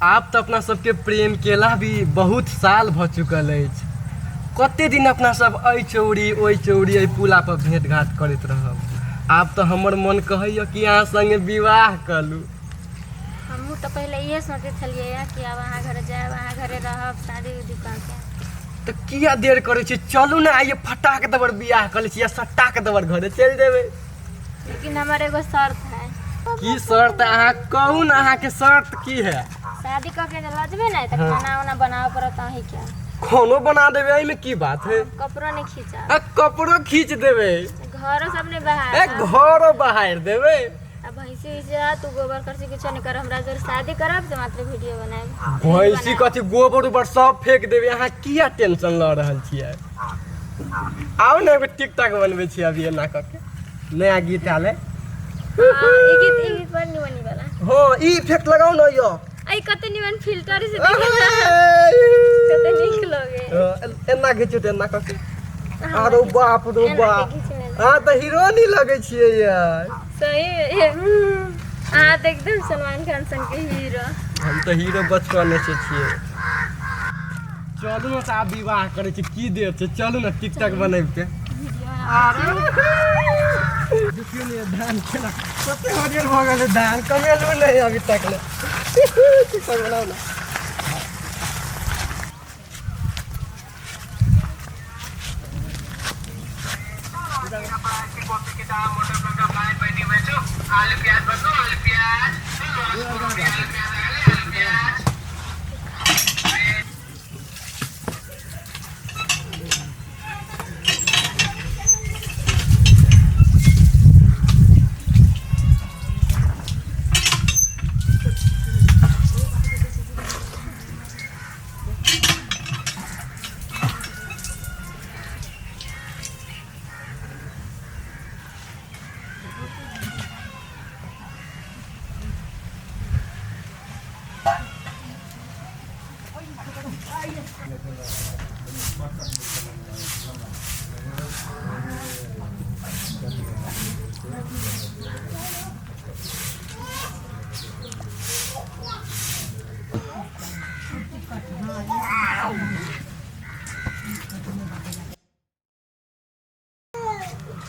आब तऽ अपना सबके प्रेम केला भी बहुत साल भऽ चुकल अछि। कते दिन अपना सब एहि चौरी ओहि चौरी एहि पुला पर भेंट घाट करैत रहब। आब तऽ हमर मन कहैया कि अहाँ संगे विवाह कऽ लू। हमहूँ तऽ पहिले इहे सोचै छलियै कि आब अहाँ घरे जायब, अहाँ घरे रहब, शादी उदी कऽ के। तऽ किया देर करै छी? चलू ने आइए फटाक दबर बियाह कऽ लै छी या सट्टाक दबर घरे चलि जेबै। लेकिन हमर एगो शर्त है। की शर्त? अहाँ कहू ने, अहाँके शर्त की है? शादी कऽ के जे लजबै ने तऽ खाना उना बनाबऽ पड़त अहीं के। खानो बना देबै, एहिमे की बात है? कपड़ो नहीं खींचब। आ कपड़ो खींच देबै। घरो सब नहीं बहार। ए घरो बहार देबै। आ भैंसी उइसी रहत तू गोबर करसी कुछो नहीं कर। हमरा जर शादी करब से मात्र वीडियो बनाएब। भैंसी कथी, गोबर उबर सब फेंक देबै। अहाँ किया टेंशन लऽ रहल छियै? आउ ने, एगो टिकटॉक बनबै छियै अभी एना कऽ के। नया गीत आयल है। हाँ, ई गीत, ई गीत बड़ निमन वाला। हाँ, ई इफेक्ट लगाउ ने यो। आई कते निमन फिल्टर से देखे, कते नीक लगे। एना घिचू तऽ एना कऽ के। अरे बाप रे एना बाप, के घिचने। अहाँ तऽ हीरोनी लगै छियै यार। सही में, अहाँ तऽ एकदम सलमान खान सन के हीरो। हम तऽ हीरो बचपने से छियै। चलू ने तऽ आब विवाह करै छी, की देर छै? चलू ने टिकटॉक बनैबते। देखियौ ने धान केना कते हरियर भऽ गेलै। धान कमेलू नहि अभी तक ले। टिकटॉक बनाउ ने।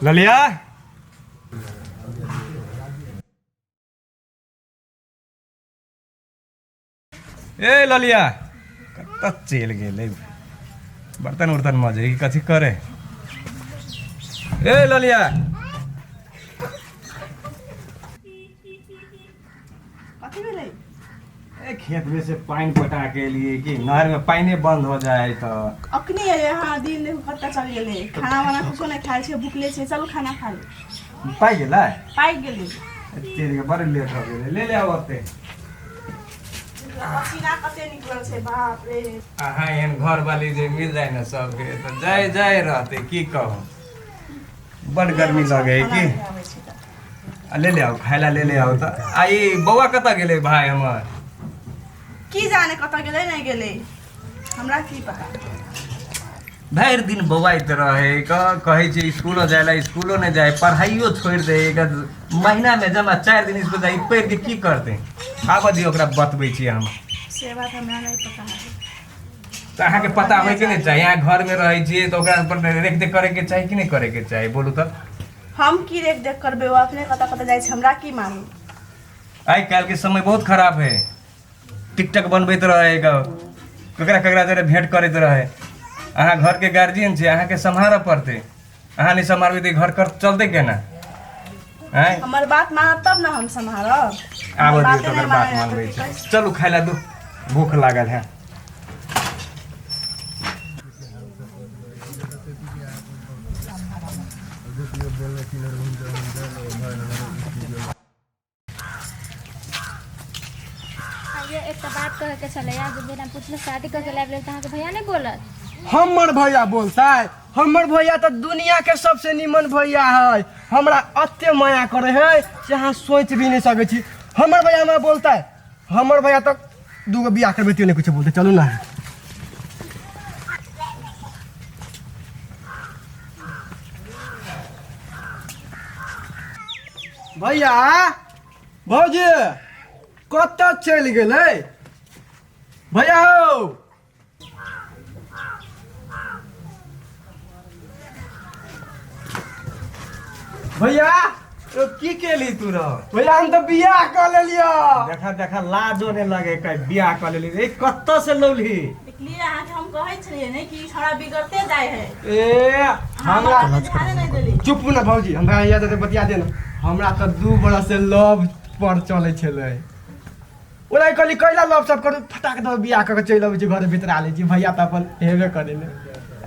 ललिया, ए ललिया, कतऽ चलि गेलै? बर्तन उर्तन मजे कि कथी करे? ए ललिया। कथी भेलै? ए खेत में से पानि पटा के लिए कि नहर में पानि बंद हो जाए तो। अखनी एलै अहाँ? दिन देखू कतऽ चलि गेलै। खाना वाना कुछो नहि खायल छै, भुखले छै। चलू खाना खा लू। पाइ गेलै? पाकि गेलै। चलि गेल, बड़ लेट हो गेलै। ले ले आब ओते। पसीना कते निकलल छै, बाप रे। अहाँ एहन घर वाली जे मिल जाए ने सबके तऽ जाय जाय रहते। की कहू, बड़ गर्मी लगे है की। खाना आबै छै तऽ। आ ले ले आउ, खाय ला ले ले आउ तऽ। आ ई बौआ कतऽ गेलै भाय हमर? की जाने कतऽ गेलै, नहि गेलै, हमरा की पता। भरि दिन बौआइत रहे, कहै छै स्कूलो जाय ला, स्कूलो नहि जाय, पढ़ाइयो छोड़ि दे। महीना मे जमा 4 दिन स्कूल जाय, पढ़ि के की करतै? आबऽ दियौ ओकरा, बतबै छियै हम। से बात हमरा नहि पता है। तऽ अहाँके पता होइके नहि चाही? अहाँ घरमे रहै छियै तऽ ओकरा पर रेख देख करैके चाही कि नहि करैके चाही? बोलू तऽ। हम की रेख देख करबै? ओ अपने कतऽ कतऽ जाइ छै, हमरा की मालूम। आइ काल्हिके समय बहुत खराब है। टिकटक बनबैत रहै, ककरा ककरा जरे भेंट करैत रहै। अहाँ घरके गार्जियन छी, अहाँके सम्हारऽ पड़तै। अहाँ नहि सम्हारबै तऽ ई घर कर चलतै केना? आँय? हमर बात मानब तब ने हम सम्हारब। आबऽ दियौ। बाते तऽ नहि ओकर बात मानैए तऽ मानबै की छै। कहै छी? चलू, खाय ला दू, भूख लागल है। ये एकटा बात कहैके छलैया जे बिना पुछले शादी कऽ के लाबि लेल तऽ अहाँके भैया नहि बोलत? हमर भैया बोलतै? हमर भैया तऽ दुनिया के सबसे निमन भैया है। हमरा अते माया करे है से अहाँ सोचि भी नहीं सकै छी। हमर भैया हमरा बोलतै? हमर भैया तऽ दूगो बियाह करबै त्यो नहि कुछो बोलतै। चलू ना। भैया, भौजी कतऽ चलि गेलै? भैया हो। भैया तो की केली तू रह? भैया हम तऽ बियाह कऽ लेलियो। देखा देखा, लाजो नहीं लगे कहीं बियाह कर लेली। ए कत्तो से लौली? देखलिए अहाँके, हम कहै छलियै ने कि छौड़ा बिगड़ते जाइ है। ए हमरा हमरा ध्यान नहि देली। चुप ना भौजी, हमरा याद है, बतिया दे ना। हमरा तऽ 2 बरस से लव पर चलै छलै। ओना कहली कैला लव सब करू, फटाक दऽ बियाह कऽ के चलि अबै छी, घरे भीतर आ लै छी। भैया तऽ अपन हेबे करे ने।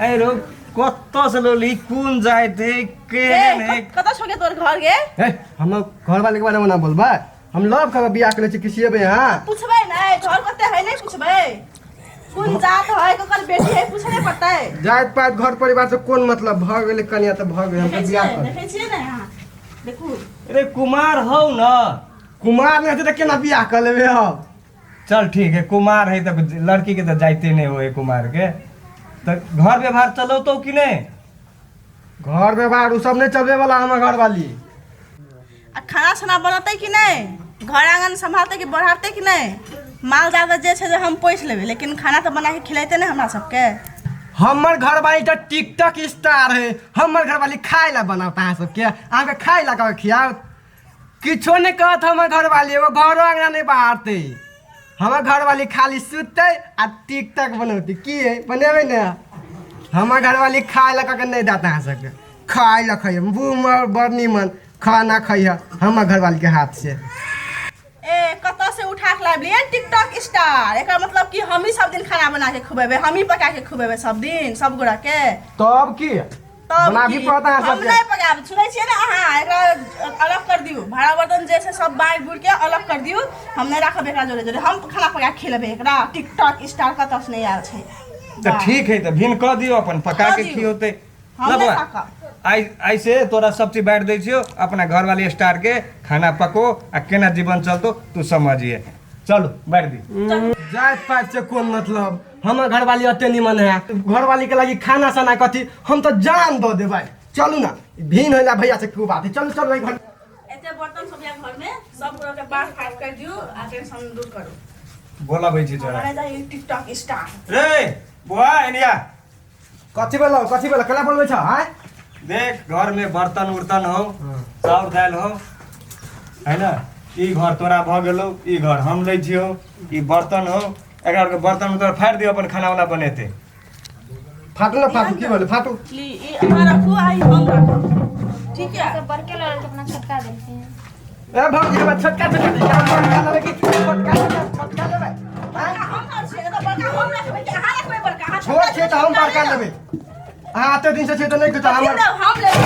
ए रो कत्तो से लौली, कोन जाइत है, केहन है? कतऽ छौ गे तोर घर गे? ए हम घर वाले के बारे में ना बोलबै, हम लव कऽ के बियाह करै छी किसी यहाँ। पूछबै नहि घर कते है? नहि पूछबै कोन जात है, ककर बेटी है? पूछे नहि पड़तै? जात पात घर परिवार से कोन मतलब? भऽ गेलै कनिया तऽ भऽ गेलै, हम देखै तऽ बियाह छियै कर। देखै छियै ने अहाँ, देखू। अरे कुमार हौ न? कुमार नहि हेतै तऽ केना बियाह कऽ लेबै हम? चल ठीक है, कुमार है तऽ लड़की के तऽ जाइते नहीं हो कुमार के। तऽ घर व्यवहार चलौतौ कि नहीं? घर व्यवहार उ सब नहि चलबै वाला हमर घरवाली। आ खाना छाना बनतै कि नहि? घर आङ्गन सम्हालतै कि बढ़ातै कि नहि? माल जाल जे छै जे हम पोसि लेबै, लेकिन खाना तऽ बना के खिलेतै ने हमरा सबके? हमर घरवाली तऽ टिकटॉक स्टार है। हमर घरवाली खाय ला बनाता अहाँ सबके? अहाँके खाय ला कऽ खियाओत? किछो नहि कहत हमर घरवाली। एगो घरो अंगना नहि बाहरतै हमर घरवाली, खाली सुततै आ टिकटॉक बनौतै। की है, बनेबै ने? हमर घरवाली खाय ला कऽ के नहि देत अहाँ सबके। खाय ला खइए बूमर, बड़ नीमन खाना खइहे हमर घरवाली के हाथ से। ए कतऽ से उठा के लाबलियै टिकटॉक स्टार? एकर मतलब कि हमही सब दिन खाना बना के खुबेबै, हमही पका के खुबेबै सब दिन सब गोरा के? तब की तब बनाबी की? पड़त अहाँ हम सबके। नहि पकायब, सुनै छियै ने अहाँ? एकरा अलग कर दियौ, भाड़ा बर्तन जे छै सब बाँटि बुटि के अलग कर दियौ। हम नहि राखब एकरा जोरे जोरे, हम खाना पका के खिलेबै एकरा। टिकटॉक स्टार कतऽ से नहि आयल छै। तऽ ठीक है, तऽ भिन कऽ दियौ, अपन पका कऽ के दियौ। खियौतै। हम ल नहि बौआ, पाकब। आइ आइ से तोरा सब चीज बाँटि दै छियौ। अपना घरवाली स्टार के खाना पको आ केना जीवन चलतो तू समझिए। चलू, बाँटि दी। जात पात से कोन मतलब? हमर घरवाली अते निमन है, घरवाली के लागी खाना साना कथी, हम तो जान दऽ देबै। चलू ना, भिन होला भैया से खूब बात है। चलू चलू घर। एते बर्तन सब या घर में सब गोरा के बाँट फाट कर दियौ आ टेंशन दूर करू। बोलाबै छी तोरा। हमरा चाहिए टिकटॉक स्टार। रे बुआ, एनिया। कथी बोलो, कथी बोलो, केला बोलबै छ आय? देख, घर में बर्तन उर्तन हो, चाउर दालि हो, है ना? ई घर तोरा भऽ गेलौ, ई घर हम लै छियौ। ई बर्तन हो, एकरा आरके बर्तन उर्तन फाड़ि दियौ, अपन खाना उना बनेतै। फाटू ना फाटू, की बोले फाटू? ली, ई अहाँ रखू आ ई हम रखब, ठीक है? सब बड़के लड़के अपना छोटका देलखिन। ए भौजी, हमरा छोटका छोटका दे, हम बड़का लेबै कि छोटका लेबै? छोटका लेबै आँय? बड़का हम ना छियै तऽ बड़का हम रखबै कि अहाँ रखबै बड़का? अहाँ छोट छै तऽ हम बड़का लेबै। अहाँ एते दिन से छै तऽ नहि कुछ कथी हमर लेब? हम लेब।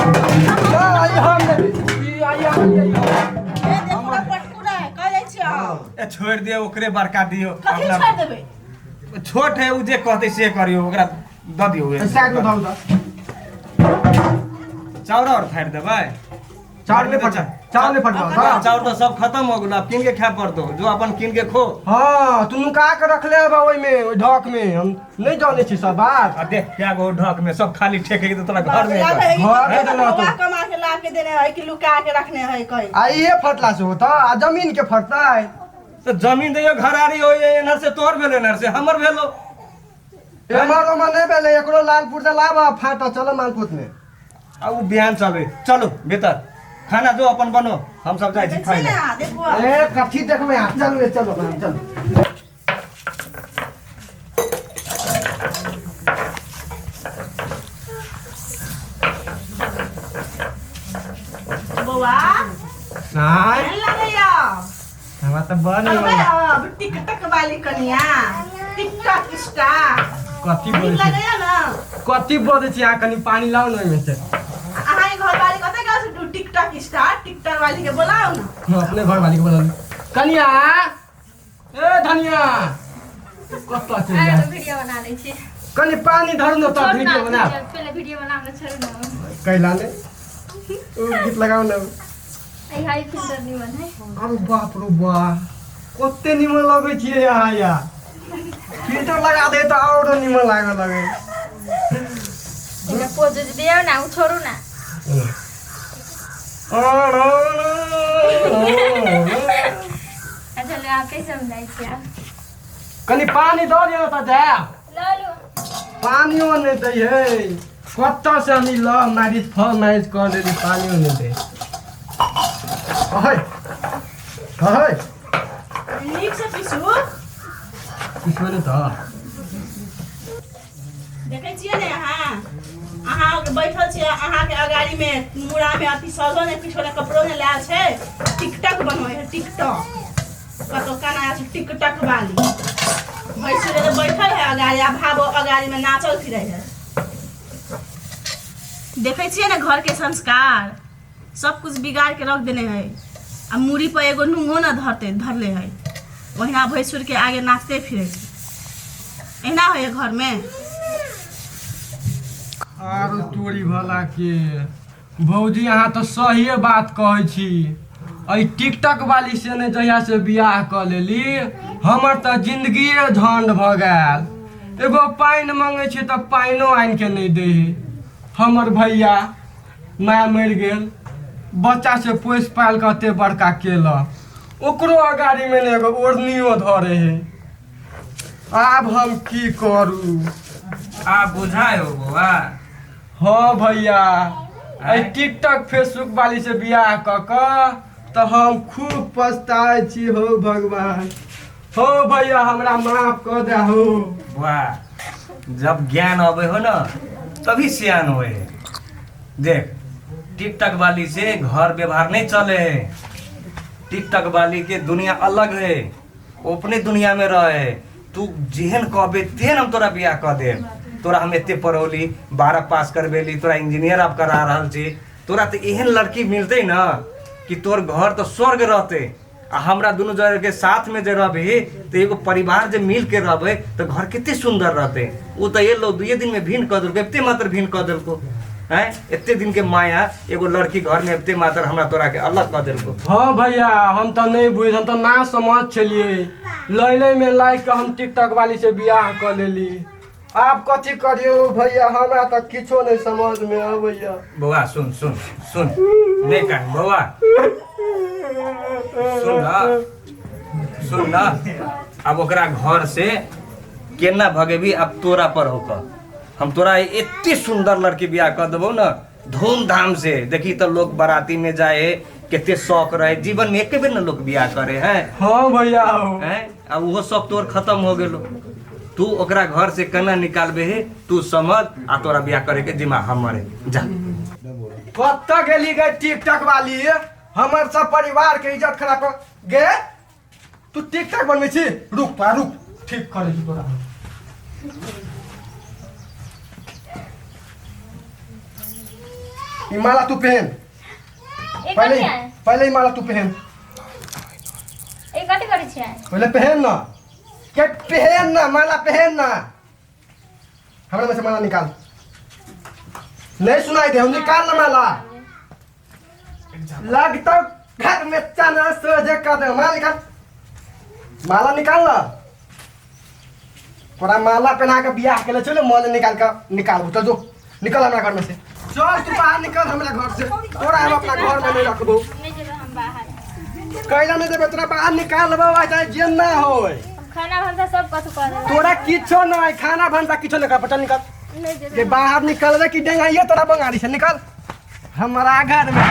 ना, ई हम लेबै, ई आई हम लेबै। ए देखू ना, पटकू ना कह जाइ छियै हम। ए छोड़ि दियौ, ओकरे बड़का दियौ। कथी अपना छोड़ि देबै? छोट है, उ जे कहतै से करियौ, ओकरा दऽ दियौ। उहे। साइड में धरू तऽ। चाउर आओर फाड़ि देबै? चाउर नहि फटल, चाउर नहि फटल। हाँ, चाउर तऽ सब खत्म हो गेल, आब कीन के खाय पड़तौ। जो अपन कीन के खो। हाँ, तू नुका के रखले हबा ओहिमे, ओहि ढक में। हम नहि जानै छी सब बात। आ देख क्या गो ढक में सब खाली ठेके के तोरा घर में लाभ है कि घर में कतऽ देना तू। कमा कमा के ला के देने है कि लुका के रखने है कहीं? आ इहे फटला से होता आ जमीन के फटतै? तऽ जमीन दैयो घरारी हो, एनहर से तोहर भेलो, एनहर से हमर भेलो। एमहर ओमहर नहि भेलै। एकरो लालपुर से लाब फाट, चलो मालपुत में। आ उ बिहान चलबै। चलू भीतर, खाना जो अपन बनो, हम सब जाइ छी देखै खाइ छियै लए। ने, देखू। ए कथी देखबै अहाँ? चलू ए, चलू अपना, चलू। बौआ। आँय? केहन लगैया? हमरा तऽ बड़ करबै निमन। अब टिकटक वाली कनिया, टिकटक स्टार। कथी नीक बोलै छी? लगैया ने? कथी बजै छी अहाँ? कनि पानि लाउ ने ओहिमे से। अहाँके घर वाली कतऽ गेल छै? टिकटक स्टार, टिकटक वाली के बोलाउ ने। हम अपने घर वाली के बोला। कनिया, ए धनिया, कतऽ चलि आइ गेल? वीडियो बना लै छी। कनि पानि धरू ने तब छोड़ू ना, वीडियो बना। पहिले वीडियो बना के छोड़ू ना। कैला ने ओ गीत लगाउ ने। आई हाई फिल्टर निमन है। अरे बाप रो बा, कते निमन लगै छियै अहाँ या। फिल्टर लगा दे तऽ आओर निमन लागऽ लगै। एकरा पोज उज दियौ ना, उ छोड़ू ना। अच्छा ले, आप ही समझाइ छियै आब। कनि पानि दऽ दिअ ने तऽ जायब। लऽ लू। पानियो नहि दै है। कतऽ से हम ई लव मैरिज फल मैरिज कऽ लेली, पानियो नहि दै है। है। नीक से पीसू। किछु नहि तऽ। देखै छियै ने अहाँ, अहाँ बैठल छियै, अहाँके अगाड़ीमे मुड़ामे अथी सजो नहि, किछो नहि, कपड़ो नहि लायल छै। टिकटक बनबै है टिकटक, कतौ केना छै टिकटक वाली भैंसुर एगो बैठल है अगाड़ी आ भाबो अगाड़ीमे नाचल फिरै है। देखै छियै ने घरके संस्कार सब कुछ बिगाड़ के रख देने है आ मूड़ी पर एगो नुंगो न धरते धरले है, ओहिना भैंसुर के आगे नाचते फिरे छै। एहिना होइए घरमे? आरो तोरी भला के भौजी, अहाँ तऽ सहिए बात कहै छी। एहि टिकटक वाली से ने जहिया से बियाह कऽ लेली, हमर तऽ जिंदगिए झंड भऽ गेल। एगो पानि मंगै छी तऽ पानिओ आनि के नहि दै है। हमर भैया माय मरि गेल, बच्चा से पोसि पालि कऽ एते बड़का केलक, ओकरो अगाड़ीमे ने एगो ओढ़नियो धरे है। आब हम की करू? आब बुझाय हो बौआ? हाँ भैया, एहि टिकटक फेसबुक वाली से बियाह कऽ कऽ तऽ हम खूब पछताइ छी। हो भगवान, हो भैया, हमरा माफ कऽ दे हो। बौआ, जब ज्ञान अबे हो ना तभी सियान होए है। देख, टिकटक वाली से घर व्यवहार नहीं चले है। टिकटक वाली के दुनिया अलग है, वो अपने दुनिया में रहे। तू जेहन कहबे तेहन हम तोरा बियाह कऽ देब। तोरा हम एते पढ़ौली, 12 पास करबेली, तोरा इंजीनियर आब करा रहल छी। तोरा तऽ एहन लड़की मिलतै ना कि तोर घर तऽ स्वर्ग रहतै आ हमरा दुनू जन के साथ में जे रहबही तऽ एगो परिवार जे मिल के रहबै तऽ घर कते सुंदर रहतै। ओ तऽ एलो दुइये दिन में भिन्न कऽ देलको, एते मात्र भिन्न कऽ देलको हैं। एते दिन के माया एगो लड़की घर में एते मात्र हमरा तोरा के अलग कऽ देलको। हाँ भैया, हम तऽ नहि बुझ, हम तऽ ना समझ छलियै। लैले में लागि कऽ हम टिकटक वाली से बियाह कऽ लेली। आब कथी करियौ भैया, हमरा तऽ किछो नहि समझ में अबैया। बौआ सुन सुन सुन, नहि कान बौआ, सुन ना, सुन ना। आब ओकरा घर से केना भगेबी आब तोरा पर होकर। हम तोरा एते सुंदर लड़की बियाह कर देबौ ना धूमधाम से। देखी तो लोग बाराती में जाए, कते शौक रहे जीवन में, एक बेर ना लोग बियाह करे हैं। हाँ भैया हो। हैं, आ उहो सब तोर खत्म हो गेलो। तू ओकरा घर से केना निकालबे हे तू समझ, आ तोरा बियाह करे के जिम्मा हमर है। जा। कतऽ गेली गे टिकटक वाली? हमर सब परिवार के इज्जत खराब कर गे। तू टिकटक बनबै छी? रुक तोरा, रुक, ठीक करै छी तोरा। ई माला तू पहन। ई पहले कथी है? पहले ई माला तू पहन। ई कथी करै छियै? पहले पहन ना के, पहन ना, माला पहन ना। हमरा में से माला निकाल, नहीं सुनाई दे हम, निकाल ना माला। लगता घर में चना सोझे कर दे। माला निकाल, माला निकाल ना। तोरा माला पहना के बियाह के ले चले, माला निकाल के निकाल। चल जो, निकल हमरा घर में से, चल तू बाहर निकल हमरा घर से। तोरा हम अपना घर में नहीं रखबो। नहि जेबै हम बाहर। कैला नहीं देबे? तोरा बाहर निकालबो आ चाहे जे ना होय। हम खाना भनसा सब कथू कर देबै। तोरा किछो नहीं, खाना भनसा किछो नहीं कर। चल निकल। नहि जेबै। के बाहर निकलबे कि डेंगाइयो तोरा बंगाली से। निकल हमरा घर में।